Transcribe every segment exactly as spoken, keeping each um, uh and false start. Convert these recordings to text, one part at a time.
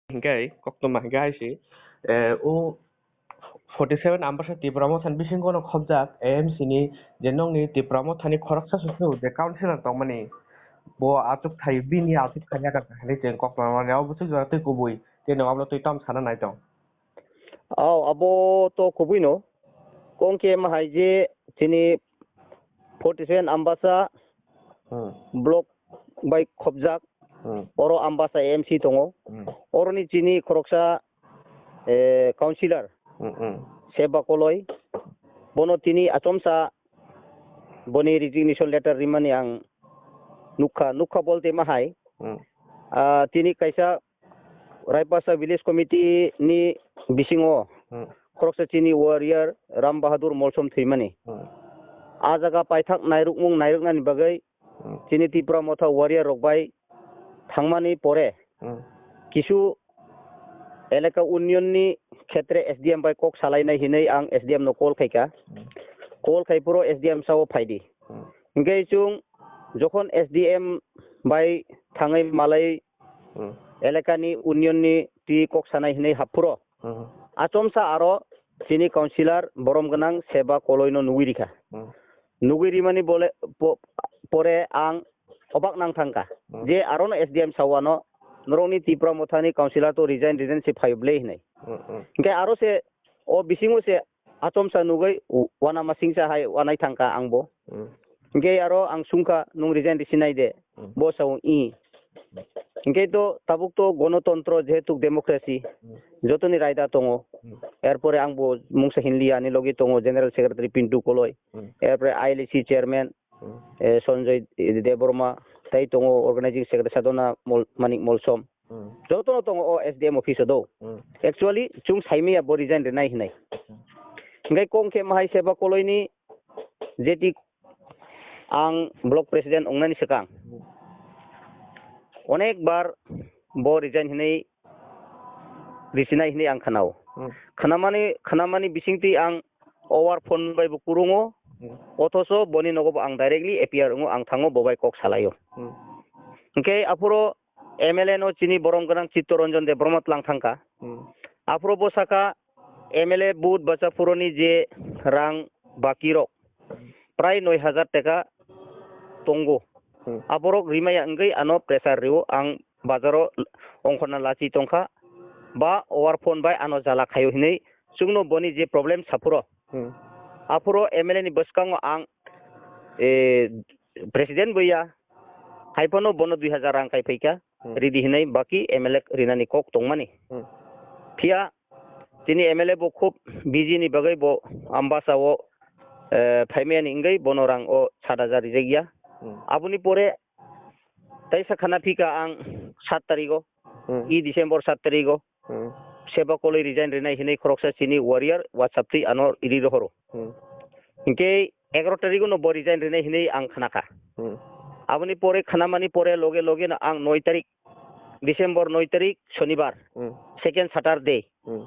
Hinkhe koktwma hinkhe hai se, eh, o forty seven Ambasa Tipra Motha ni bisingo no khobjak A M C ni je nokni Tipra Motha ni khoroksa susu je councillor tongmani bo achuk thai bini achuk thai ya ka hinwi chwng koktwma mani abo bwswk jora twi kubui tei no abo twi tam sana nai tong. Oh, abo to kubui no. Kong khe ma hai je chini forty seven Ambasa Hmm. block bai khobjak. Hmm. Oro Ambasa A M C tongo. Hmm. Oroni chini khoroksa, eh, councillor Hmm, hmm. Seba Koloi. Bono tini achomsa boni resignation letter rimani ang nukha. Nukha bolte ma hai. Hmm. Ah, tini kaisa Raipasa Village Committee ni bisingo Hmm. khoroksa chini warrior Ram Bahadur Molsom thwimani. Hmm. A jaga paithak nairukmung nairuknani bagwi Hmm. chini Tipra Motha warrior rok bai thangmani pore Hmm. kisu elaka union ni khetre S D M bai kok salainai hinwi ang S D M no call khaikha. Hmm. Call khai phuru S D M sao phaidi. Hmm. Hinkhe chwng jokhon S D M bai thangwi malai Hmm. elakani union ni twi kok sanai hinwi happhuro. Hmm. Achomsa aro chini councillor borom gwnang Seba Koloi no nugwi rikha. Hmm. Nugwi rimani bole po-, pore ang obak nang thangkha Hmm. je arono S D M sawano norokni Tipra Mothani councillor to resign, resign se phaio ble hinwi. Hmm, hmm. Hinkhe aro se o bisingo se achomsa nugwi u-, uanama singsa hai uanai thangkha angbo. Hmm. Hinkhe aro ang sungkha, "Nwng resign risi nai de?" Hmm. Bo sao, "I." Hinkhe to tabuk to gonotontro, jehetu democracy, Hmm. jotoni raida tongo. Hmm. Erpore angbo mungsa hinliya, ani logi tongo General Secretary Pintu Koloi. Hmm. Erpore I L A C chairman, Hmm. eh, Sanjoy Debbarma, tei tongo organizing secretary Sadhana Mol-, Manik Molsom. Hmm. Jotono tongo o S D M office o do. Hmm. Actually, chwng saimaya bo resign rinai hinai. Hmm. Hinkhe kong khe mahai Seba Koloi ni jeti ang block president wngnani swkang Hmm. onek bar bo resign hinwi risinai hinwi ang khanao. Hmm. Khanamani, khanamani bisingtwi ang over phone bai bo kurungo, Hmm. othoso boni nogo bo ang directly appear wngo, ang thango bo bai kok salaio. Hmm. Hinkhe aphuru M L A no chini borom gwnang Chittoranjan Debbarma tlang thangkha. Hmm. Aphuru bo saka M L A vote bacha phuroni je rang baki rok prai noi hajar taka tongo. Hmm. Aborok rimaya wngwi ano pressure rio, ang bazaro ongkhorna lachi tongkha, ba over phone bai ano jala khaio hinwi chwngno boni je problem saphuro. Hmm. Aphuru M L A ni bwskango ang, eh, president bo ya, haiphano bono dui hajar rang kai phaikha, Hmm. ridi hinwi baki M L A rinani kok tongmani. Hmm. Phiya chini M L A bo khub busy ni bagwi bo Ambasa o, eh, phaimani wngwi bono rang o sat hajar rijak ya. Hmm. Aboni pore taisa khana phika ang sat tarigo, Hmm. i December sat tarigo. Hmm. Seba Koloi resign rinai hinwi khoroksa chini warrior WhatsApp twi ano ri rohoro. Hmm. Hinkhe egaroh tarigo no bo resign rinai hinwi ang khanakha. Hmm. Aboni pore khanamani pore loge loge no ang noi tarik, December noi tarik, Shonibar, Hmm. second Saturday. Hmm.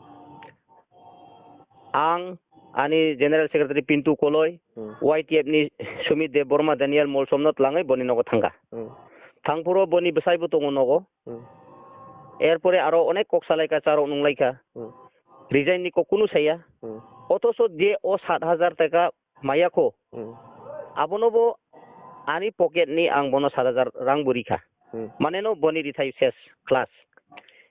Ang, ani General Secretary Pintu Koloi, Hmm. Y T F ni Sumit Debbarma, Daniel Molsom no tlangwi boni nogo thangkha. Hmm. Thangphuru boni bwsai bo tongo nogo. Hmm. Erpore aro onek kok salaikha, charok nunglaikha. Hmm. Resign ni kok kunu saya. Hmm. Othoso je o sat hajar taka maya kho. Hmm. Abono bo ani pocket ni ang bono sat hajar rang bo rikha. Hmm. Mane no boni rithai ses class.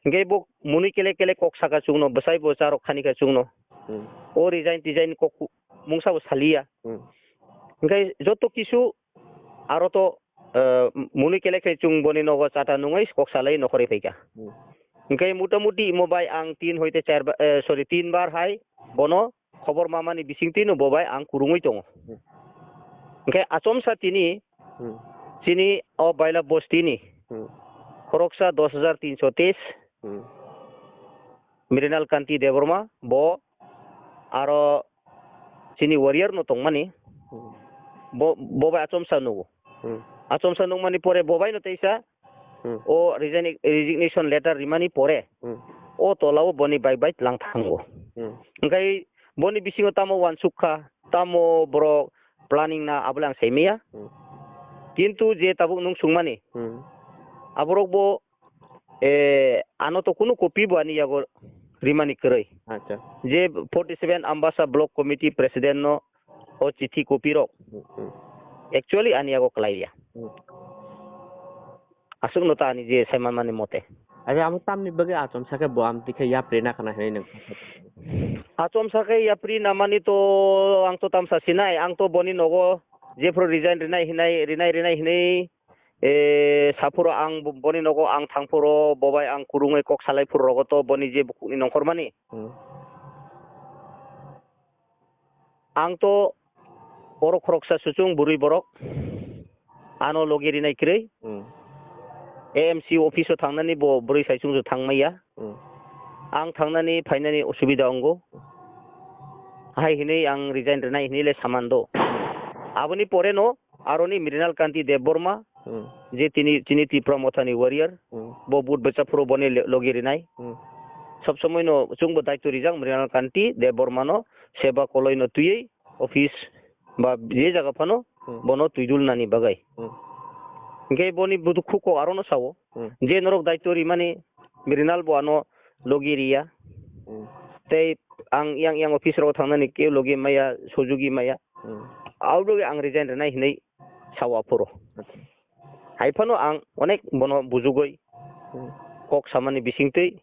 Hinkhe bo mwnwi kele kele kok saka chwngno, bwsai bo charok khani kha chwngno. Hmm. O resign tijain kok mungsa bo saliya. Hmm. Hinkhe joto kisu aro to, eh, mwnwi kele khe chwng boni nogo chata nungwi kok salai nokhorwi phaikha. Hmm. Hinkhe mota moti imo bai ang tin hoite char ba-, eh, sorry, tin bar hai bono khobor mamani bisingtwino bo bai ang kwrwngwi tongo. Hmm. Hinkhe achomsa tini Hmm. chini o Baila bostini Hmm. khoroksa dos hajar tinso teis Hmm. Mrinal Kanti Debbarma, bo aro chini warrior no tongmani, Hmm. bo, bo bai achomsa nugo. Hmm. Achomsa nukmani pore bo bai no teisa Hmm. o resign-, resignation letter rimani pore Hmm. o tola o boni bai bai tlang thango. Hmm. Hinkhe boni bisingo tamo wansuk kha, tamo borok planning na abole ang saimaya. Hmm. Kintu je tabuk nung sungmani, Hmm. aborok bo Eh, ano to kunu copy bo ani yago rimani kwrwi. Acha. Je forty seven Ambasa Block Committee President no o chithi copy rok. Hmm, hmm. Actually ani yago kwlai ya. Hmm. Aswk no ta ani je sai manmani mote. Acha, amo tamni bagwi achom sakhe bo am tikhe yapri na khana hinwi nang. Achom sakhe yapri namani to ang to tamsa sinai, ang to boni nogo jephru resign rinai hinai, rinai, rinai hinwi, eh, saphuru ang bo-, boni nogo ang thangphuru, bobai ang kurungwi kok salai phuru rogo to boni je bukhukni nongkhormani. Hmm. Ang to oro khoroksa suchung bwrwi borok. Ano logi rinai kwrwi. Hmm. A M C office o thangnani bo bwrwi saichung thangmaya. Hmm. Ang thangnani phainani osubida ongo. Hai hinwi ang resign rinai hinwi le samando. Aboni pore no aroni Mrinal Kanti Debbarma, Hmm. Je tini, tini Tipra Mothani warrior, Hmm. Bo but bwchaphuru boni le-, logi rinai. Hmm. Sob somoi no chwngbo daityo rijak Mrinal Kanti Debbarma no seba koloi no twiwi office ba je jaga phano Hmm. Bono twidul nani bagwi. Hmm. Hingke boni buduk khuko aro no sao. Hmm. Je norok daityo rimani Mrinal bo ano logi riya. Hmm. Tei ang yang yang office rok thangnani ke logi maya, sujugi maya. Hmm. Abo logi ang resign rinai hinwi sao aphuru. Acha. Hai phano ang onek bono bujugwi Hmm. kok samani bisingtwi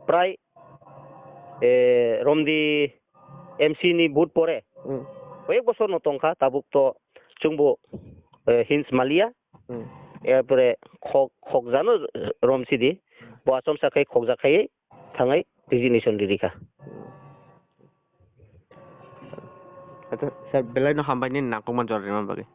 prai, eh, romdi M C ni vote pore Hmm. koyek bosor no tongkha, tabuk to chwngbo, eh, hinj maliya. Hmm. Erpore khok, khokjano romsidi, bo achomsa khai khokjak khai thangwi resignation ririkha. Hmm. Acha, sir, belai no hambai nini nangkukmani jora rima bagwi.